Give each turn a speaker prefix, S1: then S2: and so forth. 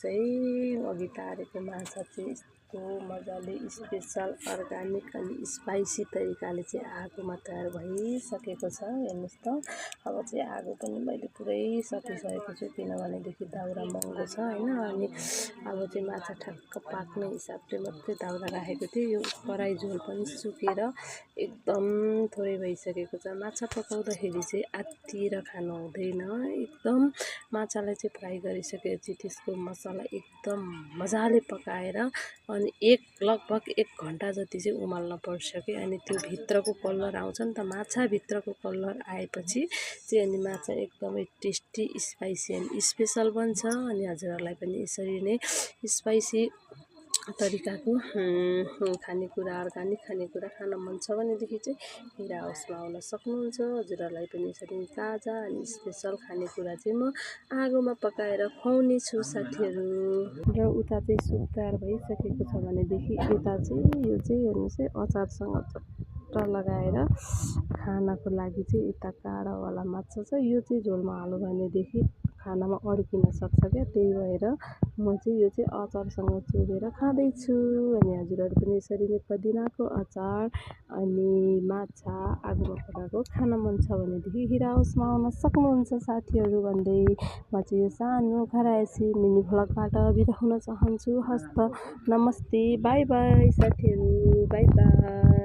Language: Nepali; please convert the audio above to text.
S1: चाहिँ अघि तारेको माछा चाहिँ यस्तो मजाले स्पेसल अर्ग्यानिक अनि स्पाइसी तरिकाले चाहिँ आगोमा तयार भइसकेको छ। हेर्नुहोस् त, अब चाहिँ आगो पनि मैले पुरै सकिसकेको छु, किनभनेदेखि दाउरा महँगो छ होइन। अनि अब चाहिँ माछा ठ्याक्क पाक्ने हिसाबले मात्रै दाउरा राखेको थिएँ। यो कराई झोल पनि सुकेर एकदम थोरै भइसकेको छ। माछा पकाउँदाखेरि चाहिँ आत्तिएर खानु हुँदैन, एकदम माछालाई चाहिँ फ्राई गरिसकेपछि त्यसको मसला एकदम मजाले पकाएर अनि लगभग 1 घन्टा जति चाहिँ उमाल्न पर्छ कि। अनि त्यो भित्रको कलर आउँछ नि त, माछा भित्रको कलर आएपछि चाहिँ अनि माछा एकदमै टेस्टी स्पाइसी एन्ड स्पेसल बन्छ। अनि हजुरहरूलाई पनि यसरी नै स्पाइसी तरिकाको खानेकुरा अर्ग्यानिक खानेकुरा खान मन छ भनेदेखि चाहिँ हिरा हाउसमा आउन सक्नुहुन्छ। हजुरहरूलाई पनि यसरी ताजा अनि स्पेसल खानेकुरा चाहिँ म आगोमा पकाएर खुवाउने छु साथीहरू। र उता चाहिँ सुप तयार भइसकेको छ भनेदेखि यता चाहिँ यो चाहिँ हेर्नुहोस् है, अचारसँग चट्ट लगाएर खानको लागि चाहिँ यता काँडावाला माछा छ। यो चाहिँ झोलमा हाल्यो भनेदेखि खानामा अड्किन सक्छ क्या, त्यही भएर म चाहिँ यो चाहिँ अचारसँग चोरेर खाँदैछु। अनि हजुरहरू पनि यसरी नै पुदिनाको अचार अनि माछा आगोमा पकाएको खान मन छ भनेदेखि हिरा हाउसमा आउन सक्नुहुन्छ साथीहरू भन्दै म चाहिँ यो सानो घरायसी मिनी भ्लगबाट बिदा हुन चाहन्छु। हस्त नमस्ते, बाई बाई साथीहरू, बाई बाई।